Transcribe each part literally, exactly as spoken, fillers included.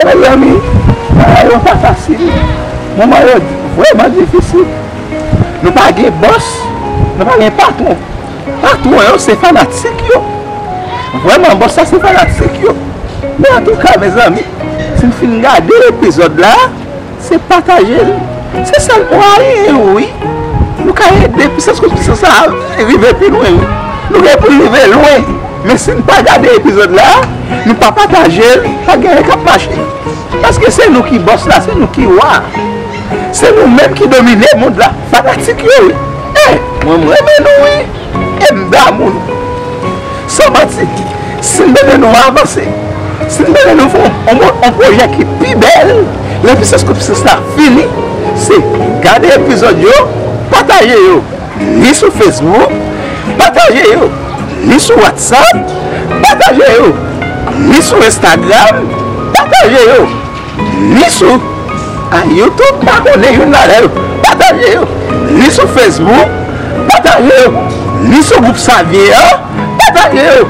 Mezanmi, bagay yo pa fasil. Moman yo vrèman difisil. Nou pa gen bòs, nou pa gen patwon. Patwon yo se fanatik yo. Vrèman, bòs la se fanatik yo. Men antouka, mezanmi, si n fin gade epizòd la, se pataje l. Se sèl mwayen, wi. Nou ka ede Pisans Kout Pisans la rive pi lwen, wi. Nou gen pou rive lwen. Men si n pa gade epizòd la, nou pa pataje l, pa gen anyen k ap mache. Paske se nou ki bòs la, se nou ki wa. Se nou menm ki domine mond la. Fanatik yo, wi. Eh, mwen, m renmen nou, wi. E m damou nou. San manti, si n bezwen nou avanse, si n bezwen nou fè yon, yon, yon pwojè ki pi bèl, lè Pisans Kout Pisans la fini, se gade epizòd yo, pataje yo, ni sou Facebook, pataje yo, ni sou WhatsApp, pataje yo, ni sou Instagram, pataje yo. Ni sou, a, YouTube, pa konnen youn ladan yo. Pataje yo. Ni sou Facebook, pataje yo. Ni sou gwoup Savyen an, pataje yo.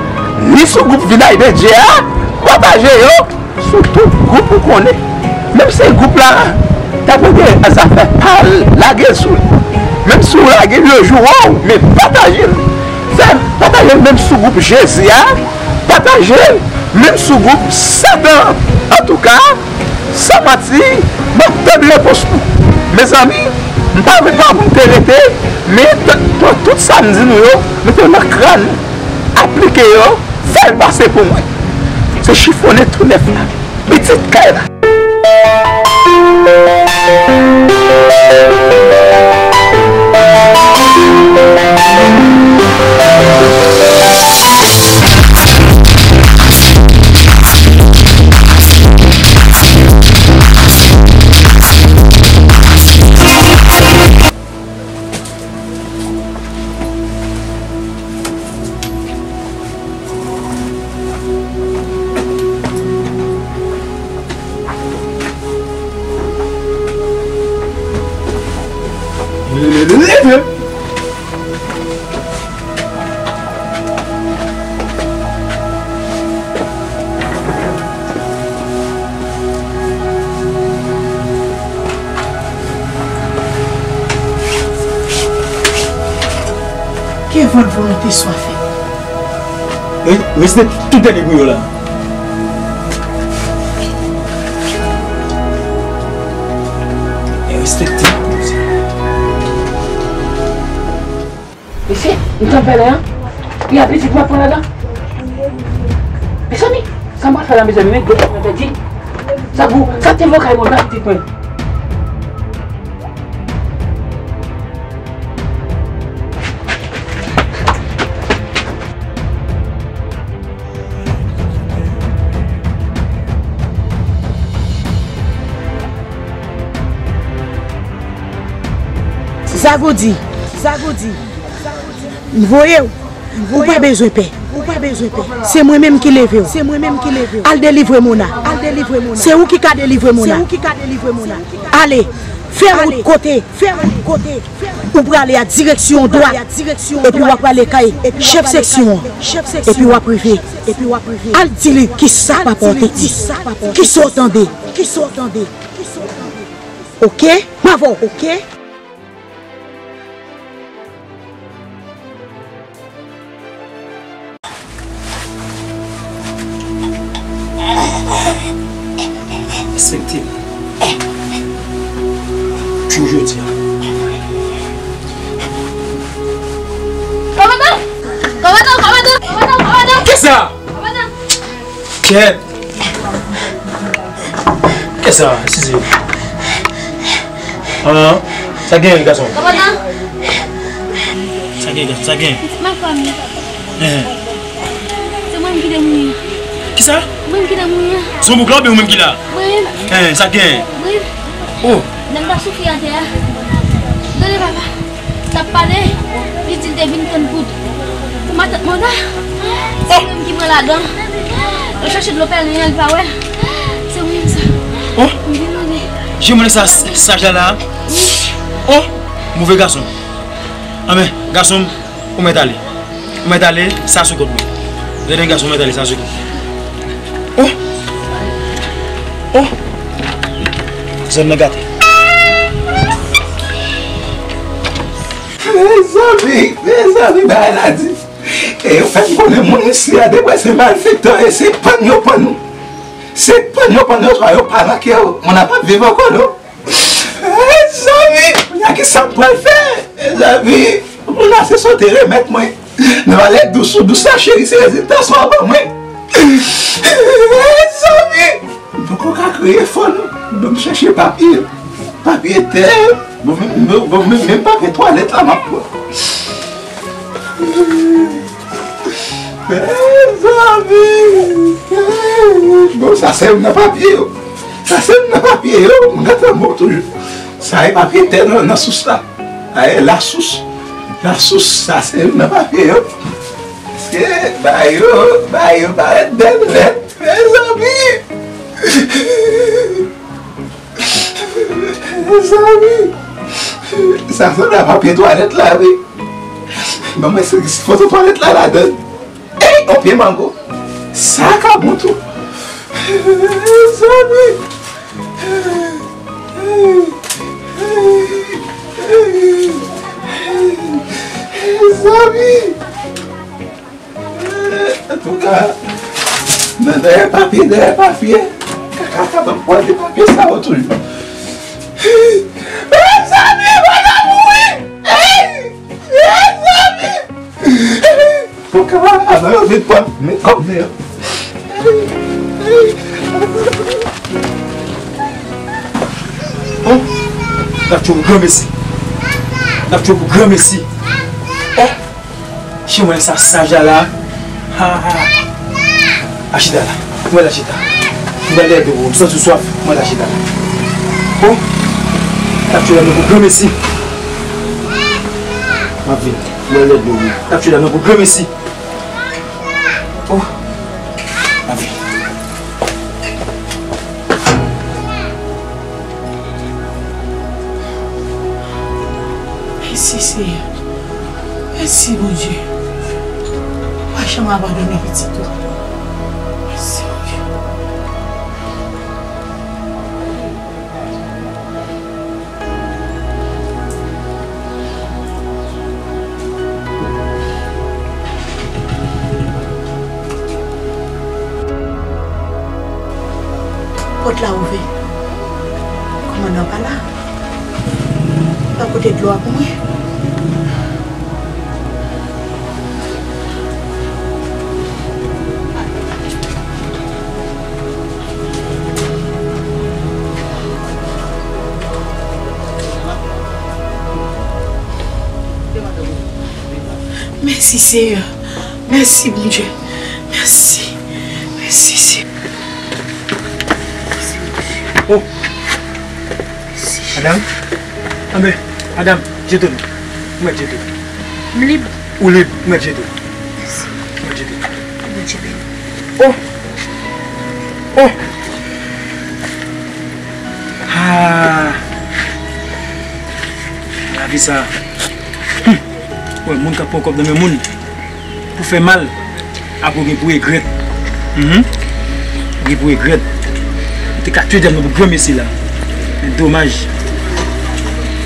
Ni sou gwoup Vilaj de Dye a, pataje yo. Sou tout gwoup ou konnen. Menm si gwoup la ta pote zafè pa l, lage l sou li. Menm si w lage l, yo joure w, men pataje l. Fè pataje l menm sou gwoup Jezi a, pataje l menm sou gwoup Satan. Antouka, san manti, m ap tann repons nou. Mezanmi, m pa vle pa pou m te rete, men t-, pran tout sa m di nou yo, mete l nan kràn, aplike yo, fè l pase pou mwen. Se chifonnen tou nèf la, pitit kay la. Leve! Ke vòt volonte swa fèt. Re-, respekte tout dènye bouyon la. E respekte. Mesye, m t ap fè la, an? Li a pitit mwen pran ladan. Mezanmi, sa m pral fè la, mezanmi, men gwo mwen pèdi. Sa gou, sa te vokay mwen la, pitit mwen. Zagodi, Zagodi, m voye w. Ou pa bezwen pè. Ou pa bezwen pè. Se mwen menm ki leve w. Se mwen menm ki leve w. Al delivre Mona. Al delivre Mona. Se ou ki ka delivre Mona. Se ou ki ka delivre Mona. Ale, fè wout kote. Fè wout kote. Ou prale a direksyon dwat. Epi w ap prale kay chèf seksyon an. Epi w ap rive. Epi w ap rive. Al di li kisa k pa pòte. Kisa w tande. Kisa w tande. Oke? M avè w. Oke? Respekte m. Jou jodi a. Kòmandan! Kòmandan, kòmandan, kòmandan, kòmandan! Kisa? Kòmandan! Kèt! Kisa? Eskize. Ah, sa gen, gason? Kòmandan! Sa gen, gason? Sa gen? M pa konnen, papa. Ehe. Se mwen ki te mouri. Kisa? Mwen ki te mouri. Se yon boug la oubyen ou menm ki la? Mwen. Ehe, sa gen? Mwen. Oh. Nèg la soufri atè a. Tande, papa. T ap pale, li di l te vin tann pou, pou matant Mona. Se mwen ki pran ladan. Yo chache dlo pèlen an, li pa wè. Se mwen sa. Oh! M vin mande. Je mwen sa, saj la la. Oh! Move gason. Anben, gason, ou mèt ale. Ou mèt ale, sa sou kont mwen. Tande gason, ou mèt ale, sa sou kont mwen. Oh! Oh! Zòn nan gate. Mezanmi, mezanmi, bagay la di. E yo fè m konnen moun isi a, depi se malfektè, e se pann yo pann nou. Se pann yo pann yo, swa yo pa nan kè yo. Moun ap ap viv ankò, non. Mezanmi, kounye a ki sa m pral fè? Mezanmi, moun la se sote remèt mwen. Nan valè dous ou dous la, cheri, se rezilta sa w ban mwen. Mezanmi, m poko ka kriye fò, non. Ban m chèche papye. Papye tè. Bon, men, men, bon, men, menm papye twalèt la, m ap pran. Mezanmi! Bon, sa se youn nan papye yo. Sa se youn nan papye yo. M gentan bon toujou. Sa e papye tè nan, nan sous la. Sa e lasous. Lasous, sa se youn nan papye yo. Paske, ba yo, ba yo parèt bèl nèt. Mezanmi! Mezanmi! Sa sanble a papye twalèt la, wi. Ban mwen se foto twalèt la ladan. Ey, yon pye mango. Sa ka bon tou. Mezanmi! Mezanmi! Antouka, nan dèyè papye, dèyè papye, kaka ka ban m pwal de papye sa yo toujou. Mezanmi, mwen ap mouri! Mezanmi! Antouka, avan yo vin pran m, men kòb mwen yo. Oh, n ap tchwe pou granmesi. N ap tchwe pou granmesi. Oh! Chen mwen sa saj la la. Ha, ha. Al chita la. Mwen al chita. Mwen al dèyè do w. M santi w swaf. Mwen al chita la. Bon. N ap tchwe la nan pou granmesi. M ap vin. Mwen al dèyè do w. N ap tchwe la nan pou granmesi. Oh. M ap vin. Mèsi, Seyè. Mèsi, Bondye. Ou pa janm abandone pitit ou. Mèsi, Bondye. Pòt la ouvè. Kòmandan pa la. Pa pote dlo a pou mwen. Mèsi, Seyè. Mèsi, Bondye. Mèsi. Mèsi, Seyè. Oh. Madanm. Anben, madanm, jete nou. Ou mèt jete nou. M lib. Ou lib, ou mèt jete nou. Mèsi. Ou mèt jete nou. Bondye beni. Oh! Oh! Ah! Lavi sa. Hum. Wè, moun k ap pran kòb nan men moun pou fè mal, apre w gen pou regrèt. Mhm. Ou gen pou regrèt. Ou te ka tchwe djab nan pou granmesi la. Men domaj.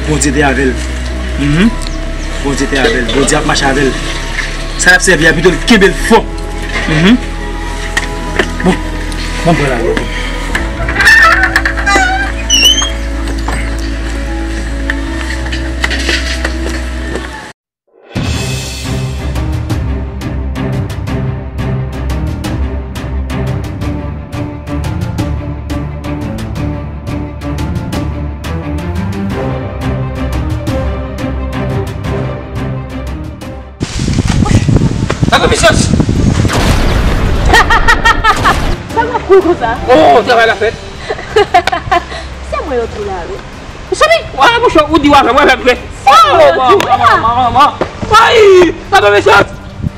Bondye te avè l. Mhm. Bondye te avè l. Bondye ap mache avè l. Sa l ap sèvi a, pito l kenbe l fò. Mhm. Bon, bon, bon, la. Sa fè mesaj! Sa w ap kouri konsa? Oh, travay la fèt! Se mwen yo tou la, wi. Samy! Wè, monchè, ou di w avè m, w avè m vre. Oh, manman, manman, manman. Ay! Sa fè mesaj!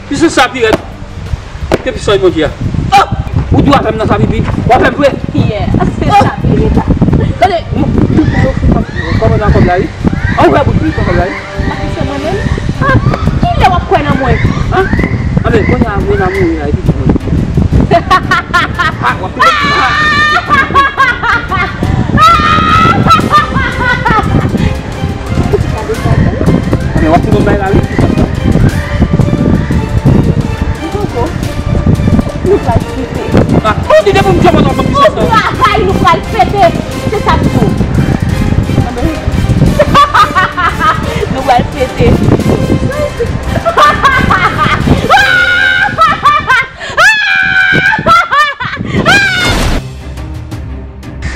Misye sa pi rèd. Ke pi sòy Bondye a. Oh! Ou di w avè m nan sa pipi. W avè m vre. Yeah, se sa pi rèd la. Gade, m, m, m, kòmandan kòb la, wi. An, ou fè bout wi, kòb la, wi. Paske se mwen menm. Ah, kilè w ap kwè nan mwen? Ah, anben, kounye a, mwen a mouri la, epi di mwen. Ah, w ap pete. Ah. Travay nou pral fete, se sa m di w. Nou pral fete.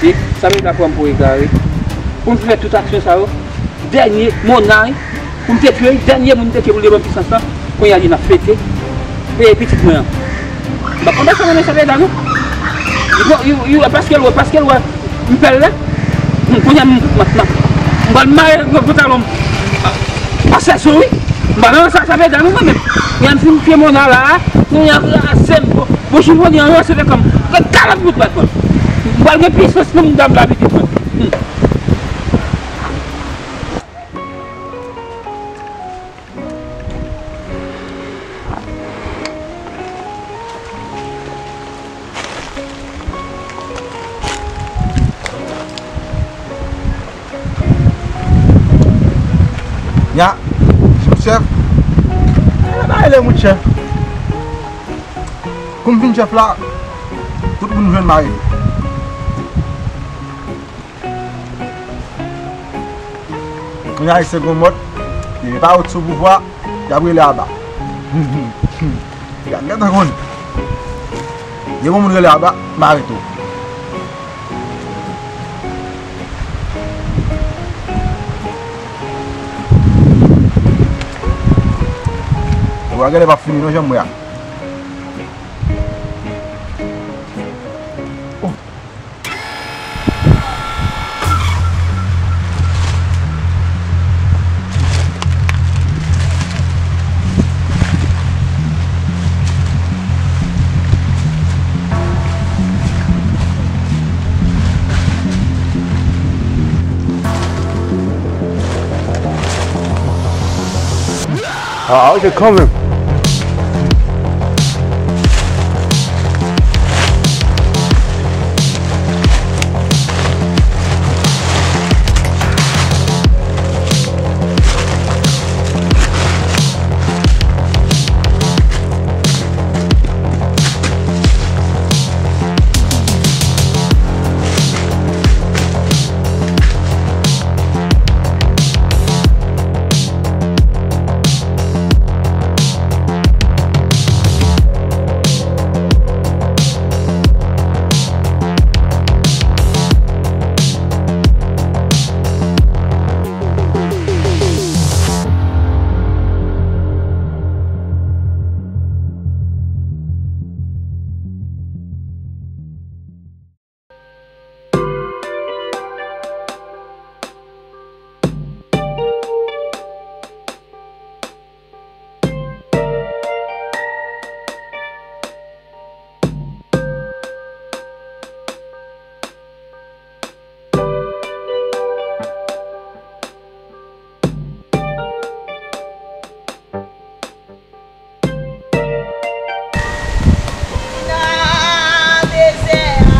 E sa m ta pran m pou egare. Pou m fè tout aksyon sa yo, dènye mona, wi. Pou m te tchwe, dènye moun m te tchwe pou l devan pisans lan, kounye a li n ap fete. E pitit mwen an. M pa konn sa renmen sa medam, non. Yo, yo, yo, paske l wè, paske l wè m pè l la. Hmm, kounye a m, m, m, m pral mare gwo pantalon m. Asèso, wi. M pa nan sa, sa medam, non, mwen menm. Kounye a m fin tchwe mona la, kounye a, se m, bon, bon, chifon li an, se vè kòm. Kalòt bout bat mwen. M pral gen pisans nan mouda m la, pitit mwen. Hmm. Ya, chèf. Ala ba ele moun chèf. Kou m fin chèf la, tout moun jwenn mari. Kounye a, se gon mòd, depi pa wè w sou pouvwa, y ap rele aba. Y ap gentan konn. Depi yon moun rele aba, m arete w. Ou a gade p ap fini non, jan m wè a. Ah, ok, kanmenm. Nan dezè a,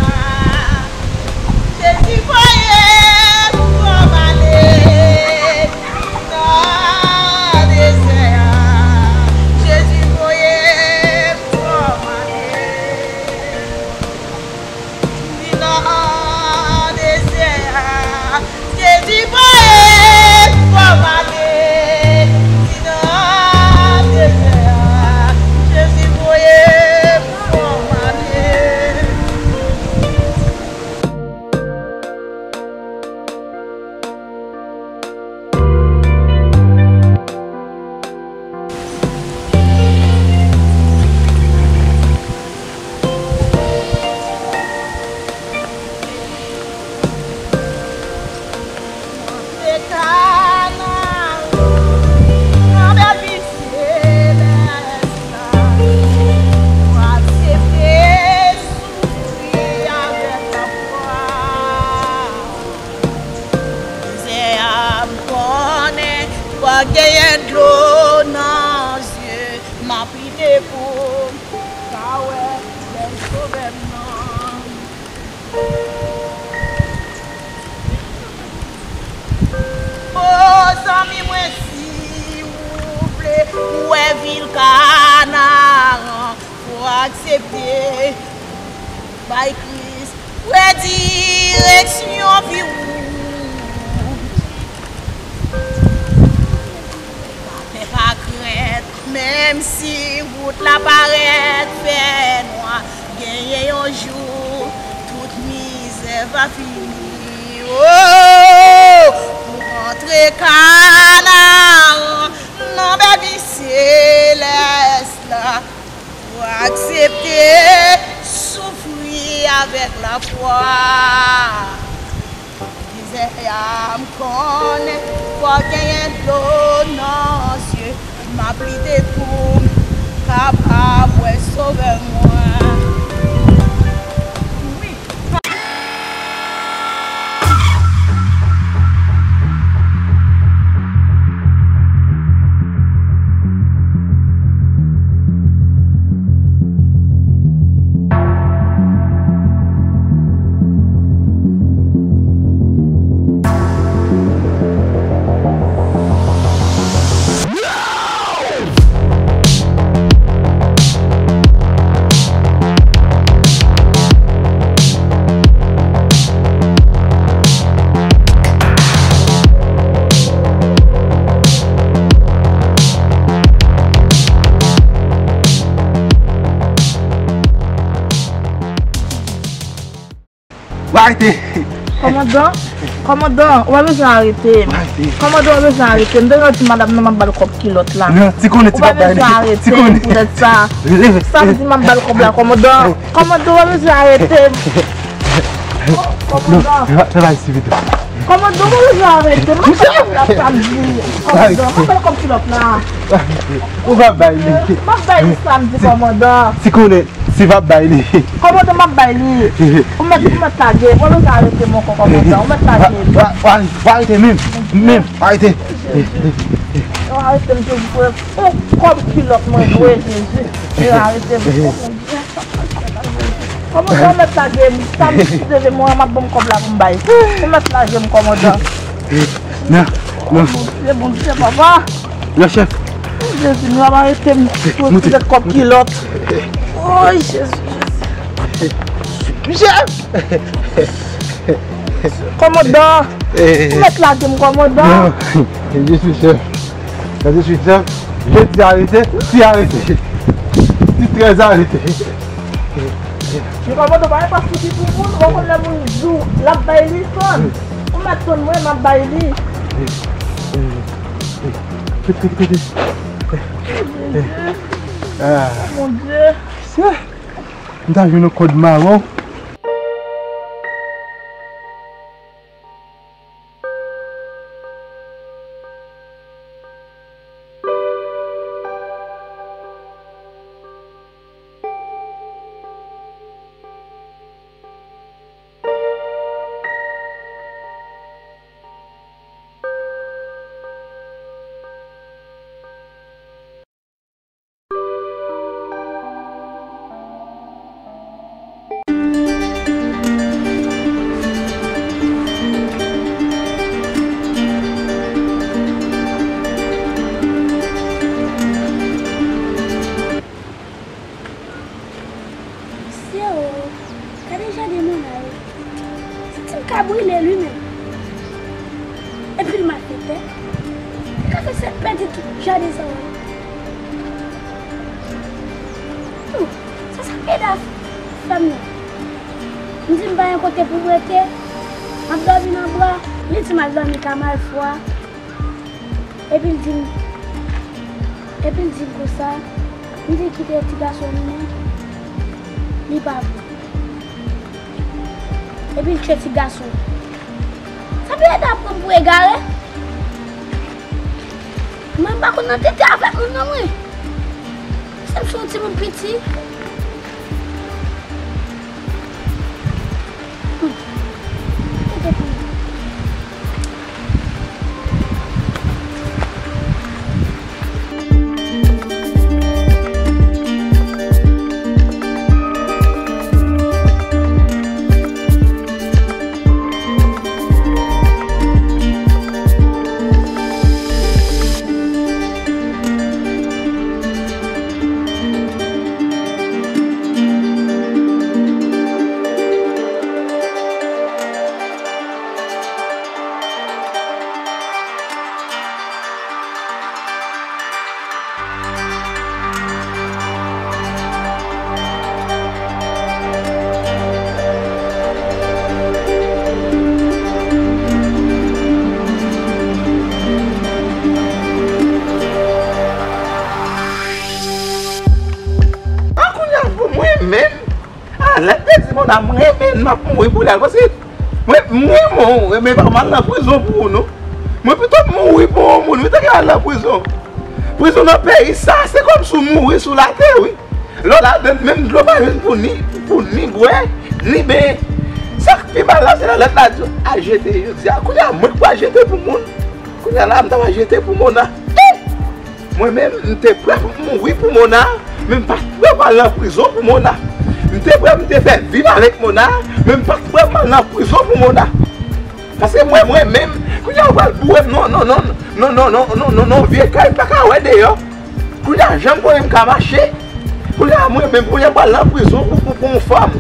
Jezi voye pou fè m ale. Nan dezè a, Jezi voye pou fè m ale. Ni nan dezè a, Jezi voye pou fè m ale. Ni nan dezè a, Jezi voye pou fè m ale. Dezè a, m konnen pa genyen dlo nan zye, m ap lite pou m ka wè lè Sovè m nan. O zanmi mwen, si w vle wè vil Kanaran, fò w aksepte bay Kris. Wi, Direksyon vi wout. Pa pè, pa krent, menm si wout la parèt fènwa, genyen yon jou, tout mizè va fini. Oh! Pou antre Kanaran, nan bèbi selès la. Pou aksepte soufri avèk lafwa. Dezè a, m konnen fò genyen dlo nan zye. M ap lite pou m kapab wè Sovè mwen. Ou arete. Kòmandan, kòmandan, ou pa bezwen arete m. Ou arete. Kòmandan, ou pa bezwen arete m. M te gen yon ti madanm nan, m ap ba l kòb kilòt la. Non, ti konnen ti pa bay li. Ou pa bezwen arete m poutèt sa. Leve. Samdi, m ap ba l kòb la, kòmandan. Kòmandan, ou pa bezwen arete m. Kòmandan. Non, fè pa isi pito. Kòmandan, ou pa bezwen arete m. M ap ba l kòb la samdi. Kòmandan, m ap ba l kòb kilòt la. Ou pa bay li. M ap bay li samdi, kòmandan. Ti konnen. Si pa bay li. Kòmandan, m ap bay li. Ou mèt, ou mèt lage m. Ou mèt arete m ankò, kòmandan. Ou mèt lage m. Wa, wa, wa arete menm. Menm, arete. Yo arete m, Jezi, pou yon kòb kilòt mwen dwe, Jezi. Yo arete m. Kòmandan, ou mèt lage m. Sa m leve mwen, m ap ban m kòb la pou m bay. Ou mèt lage m, kòmandan. Non, non. Bondye, Bondye, papa. Lè chèf. Jezi, nou ap arete m pou ti kòb kilòt. Oy, Jezi, Jezi. Chèf! Kòmandan! Ou mèt lage m, kòmandan! Non, je suis chef. Je suis chef. Je suis arrêté. Tu es arrêté. Tu es très arrêté. Men kòmandan, pa gen pas fouti pou moun, ou konn lè moun di w l ap bay li, tann. Ou mèt tann mwen, m ap bay li. Kite, kite, kite. Ah. Mon Dieu. M ta jwenn yon kòd mawon. Mesye o, gade jaden Mona yo. Santi m ka brile li menm. Epi l malfektè. Li ka fè sèl pèdi tout jaden sa yo. Tou, se sa Eda fè m nan. M di m pa gen kote pou m rete, m ap dòmi nan bwa. Li di m al dòmi ka malfwa. Epi l di m, epi l di m konsa, m di kite ti gason vini, li pa vle. Epi l tchwe ti gason. Sa vle Eda pran m pou egare? Mwen m pa konn nan tete avèk moun non mwen. Se m se yon timoun piti. Mona, m renmen l, m ap mouri pou li, paske mwen, m renmen w, men pa m al nan prizon pou ou, non. Mwen pito m mouri pou yon moun, wi, tanke al nan prizon. Prizon nan peyi sa, se kòmsi w mouri sou latè, wi. Lè w ladan, menm dlo pa jwenn pou ni, pou ni bwè, ni benyen. Sa k pi mal la, se lè lòt la di w al jete jodi a. Kounye a, mwen k pral jete pou moun. Kounye a la, m ta pral jete pou Mona. Eh! Mwen menm, m te prè pou m mouri pou Mona, men m pa t prè pou al nan prizon pou Mona. M te prè pou m te fè vi m avèk Mona, men m pa t prè pou m al nan prizon pou Mona. Paske mwen, mwen menm, kounye a w pral boure m nan, nan, nan vye kay, m pa ka wè deyò. Kounye a, jan m konnen m ka mache, kounye a, mwen menm, kounye a, m pral nan prizon pou, pou, pou yon fanm.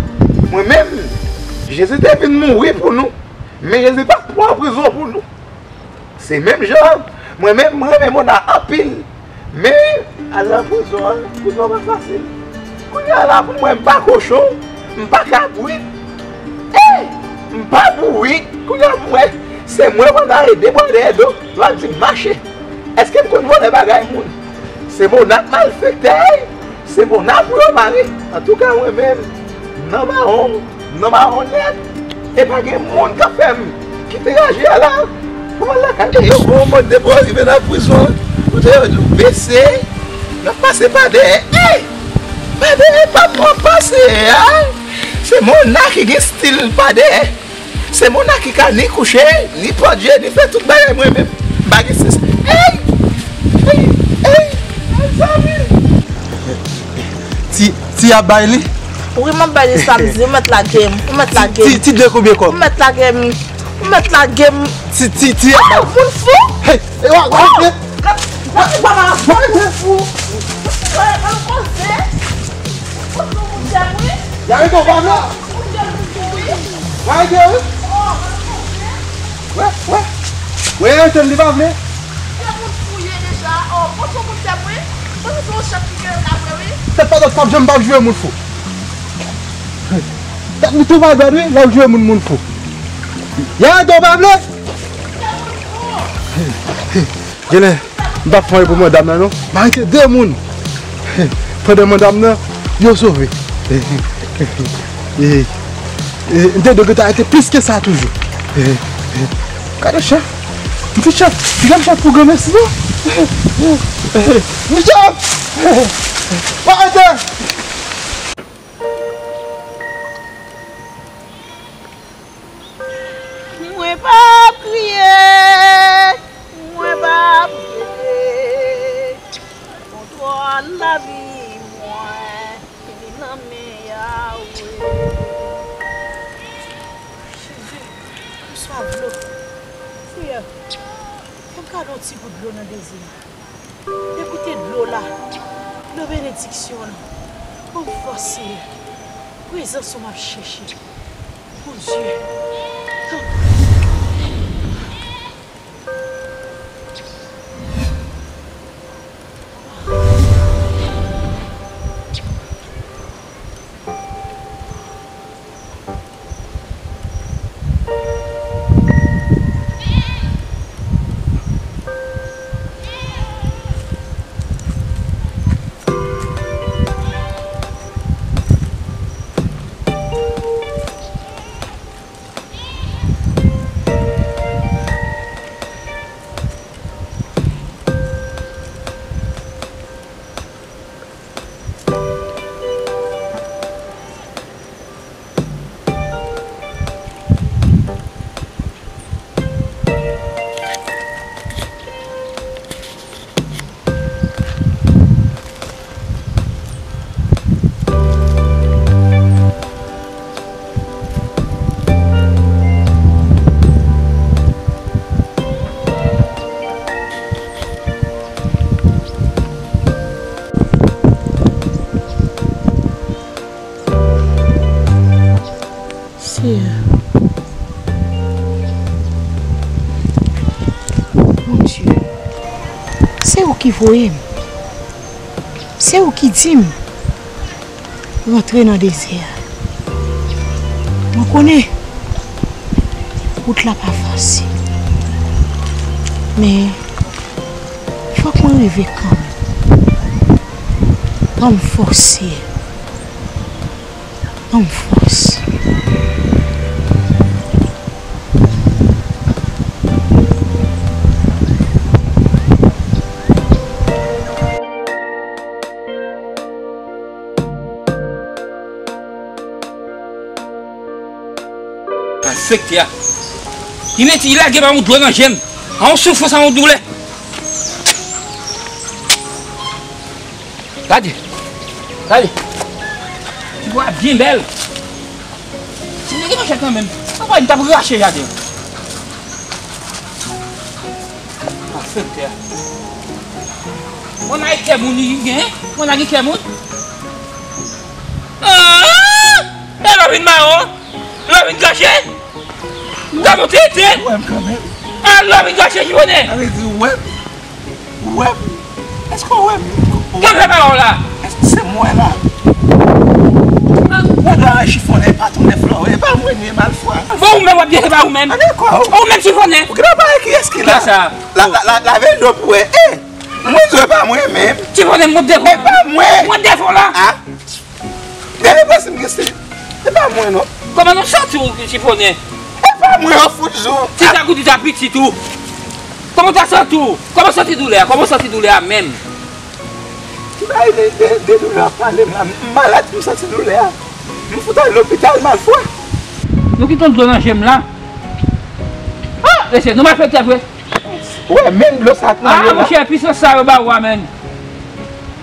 Mwen menm, Jezi te vin mouri pou nou, men Jezi pa t pran prizon pou nou. Se menm jan, mwen menm, mwen renmen Mona anpil. Men, al nan prizon an, prizon an pa fasil. Kounye a la, pou mwen, m pa kochon, m pa kabrit, eh, m pa bourik. Kounye a, pou mwen, se mwen, Mona, e de bwa dèyè do, l ap di m mache. Èske m konn vòlè bagay moun? Se Mona k malfektè. Se Mona pou yo mare. Antouka, mwen menm, m nan mawon, m nan mawon nèt. E pa gen moun k ap fè m kite raje a la pou m al lakay. E yo gon mòd depi w rive nan prizon, ou te yo di w bese, n ap pase pa dèyè. Ey! Pa dèyè pa m w ap pase a. Se Mona ki gen stil pa dèyè. Se Mona ki ka ni kouche, ni pòdye, ni fè tout bagay mwen menm. M pa gen sens. Ey! Ey! Ey! Mezanmi! Ti, ti ap bay li? Wi, m ap bay li samdi, ou mèt lage m, ou mèt lage m. Ti, ti de konbyen kòb? Ou mèt lage m, ou mèt lage m. Ti, ti, ti ap bay. Oh, moun fou! Hey! E wa, wa, wa, wa, wa, wa, moun fou! Kote w koze? Kote w koze, wi? Y a redo, pa vle. Wè, wè. Wè, wè. Wè, Anton, li pa vle. Tèt pa dòt p ap janm p ap jwe moun fou. Tèt li tou pa dòt, wi, l ap jwe moun, moun fou. Y a Anton, pa vle. Genlè, m p ap fè anyen pou madam nan, non. M arete de moun. Pandan madam nan, yo sove. E, e, m te dwe gentan arete plis ke sa toujou. E, e, gade chat. M fin chat. M fin chat pou granmèsi, non. M fin chat. Arete! Mwen p ap kriye, mwen p ap plede. Kontwòl lavi mwen, li nan men Yawe. Jezi, m swaf dlo. Seyè, fè m kado yon ti gout dlo nan dezi a. Degoute dlo la, dlo benediksyon an. Ban m fòs, Seyè. Prezans ou m ap chèche. Bondye, tanpri. Seyè, Bondye, se ou ki voye m. Se ou ki di m, rantre nan dezè a. Mwen konnen wout la pa fasil. Men, fòk mwen rive kanmenm. Ban m fòs, Seyè. Anfans. Malfektè a. Li mete, li lage ba yon dlo nan je m. A yon soufrans, a yon doulè. Gade. Gade. Ti bwa byen bèl. Si m te gen manchèt kanmenm, anmwey, m t ap rache jaden. Malfektè. Mwen nan kè moun li gen, mwen nan gen kè moun. Ah! E lè w vin mawon, lè w vin kache. Gade yon tete. Ou wè m kanmenm. Ah, lè w vin kache, Chifonnè. Sa vle di ou wè m? Ou wè m? Èske w wè m? Ou wè m? Ki fè ba w la? Èske se mwen la? Mwen dwe al Chifonnè, patwon nèf la, e pa mwen li ye, Malfwa. Bon, ou menm w ap di se pa ou menm. Ane kwa ou? Ou menm Chifonnè. Ou gentan pale kiyès ki la? Kiyès sa? La, la, la, lave je w pou wè. E! Mwen di w e pa mwen menm. Chifonnè, mwen defon. E pa mwen. Mwen defon la. Ah. Gade pase m gen se. E pa mwen non. Kòman nou santi w, Chifonnè? E pa mwen yo fout jou. Ti sa kout ou ta pitit ou. Kòman w ta santi w? Kòman w santi doulè a? Kòman w santi doulè a menm? Ki bagay de, de, de doulè w ap pale m la? M malad pou m santi doulè a. M fout al lopital, Malfwa. Nou kite yon dlo nan je m la. Ah, mesye, nou malfektè vre. Ou wè menm dlo sa k nan je w la? Ah, monchè, pisans sa yo ba ou a, menm.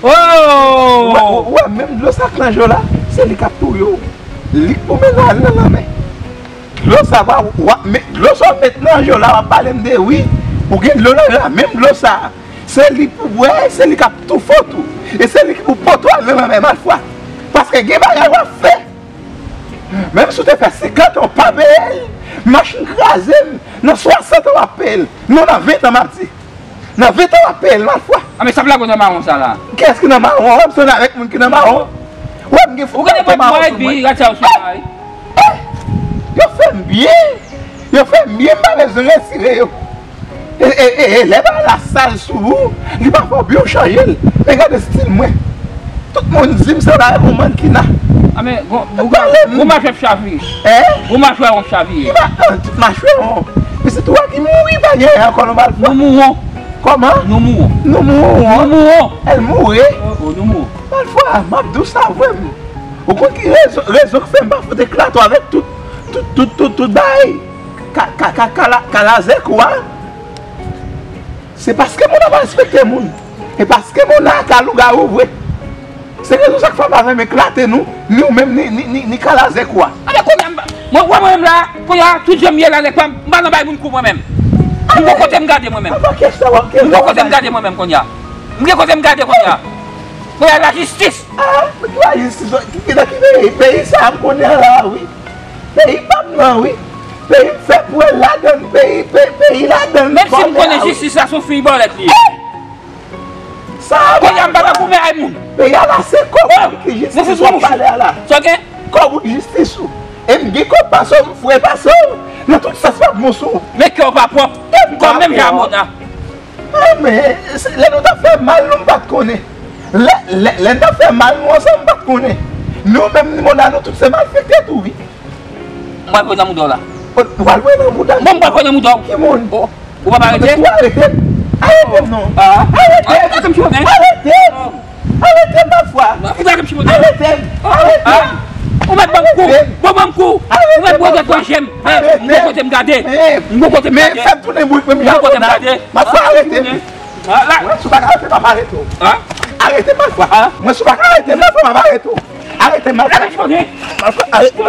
Oh! Ou wè, ou, ou wè menm dlo sa k nan je w la? Se li k ap touye w. Li k pou mennen w al nan lanmè. Dlo sa va, w ap met, dlo sa w met nan je w la, w ap pale m de wi. Ou gen dlo nan je w la, menm dlo sa. Se li pou bwè, se li k ap toufe w tou. E se li ki pou pote w al nan lanmè, Malfwa. Paske gen bagay w ap fè. Menm si w te fè senkant an, w pa peye l, machin kraze m, nan swasant an w ap peye l. Non, nan ven tan m ap di. Nan ven tan w ap peye l, Malfwa. Ah, men sa blago nan mawon sa la. Kiyès ki nan mawon an? M sonje avèk moun ki nan mawon. Ou wè m gen fout mawon sou mwen. Ou gen de mawon sou mwen. Eh! Yo fè m byen. Yo fè m byen, m pa bezwen retire yo. E, e, e, e, lè bagay la sal sou ou, li pa fè w byen w chanje l. Men gade estil mwen. Tout moun di m sanble avèk yon mannkina. Ah, men, gwo, gwo, gwo machwè ap chavire. Hein? Gwo machwè w ap chavire. Ki ma-, ah, tout machwè w. Pitit ou a ki mouri, pa gen ankò non, Malfwa. Nou mouwon. Kòman? Nou mouwon. Nou mouwon. Nou mouwon. El mouri. Oh, oh, nou mouwon. Malfwa, m ap di w sa vre m. Ou konn ki rezon, rezon k fè m pa fout eklate w avèk tout, tout, tout, tout, tout bagay? Ka, ka, ka, kala-, kalazèk ou a, se paske moun nan pa respekte moun. E paske moun nan ka lougawou vre. Se rezon sa k fè m pa janm eklate nou, ni ou menm, ni, ni, ni, ni kalazèk ou a. A, men kounye a, m, mwen, wè mwen menm la, kounye a, tout jan m ye la, nèg pa m, m pa nan bay moun kou mwen menm. M gon kote m gade mwen menm. M gon kote m gade mwen menm kounye a. M gen kote m gade kounye a. Kounye a, lajistis. Ah, ki lajistis? Ki, ki, nan ki peyi? Peyi sa a m konnen an la, wi. Peyi pa m nan, wi. Peyi m fè pwèl ladann, peyi, pe-, peyi ladann. Menm si m konnen jistis la se yon fiy bòlèt li ye. Sa a, kounye a m pa nan goumen ak moun. Peyi a la se kòb ou ki jistis w ap pale a la. Sa w gen? Kòb ou ki jistis ou. E m gen kòb pase w, m fre pase w. Nan tout sans m ap bon sou ou. Men kè w pa pwòp. Kòb menm jan a Mona. Ah, men, se, lè nou t ap fè mal, nou, m pa t konnen. Lè, lè, lè n t ap fè mal, nou ansanm, m pa t konnen. Nou menm, ni Mona, nou tout se malfektè tou, wi. M pral voye nan mouda w la. O, ou pral voye nan mouda m? Bon, m pral voye nan mouda w. Ki moun? O, ou p ap arete? Ou arete m? Arete m non. Ah. Arete m! Arete m, Chifonnè. Arete m! Arete m, Malfwa! Arete m! Arete m! Arete m! Ou mèt ban m kou! Bon, ban m kou! Ou mèt bwè dwèt nan je m! Men, m gon kote m gade! M gon kote m gade! Men fè m tounen bouch mwen, m gon kote m gade! Malfwa, arete m! Mwen, si w pa ka arete m, m ap arete w! Arete m, Malfwa! Mwen, si w pa ka arete m, Malfwa, m ap arete w! Arete m, Malfwa! Malfwa, arete m!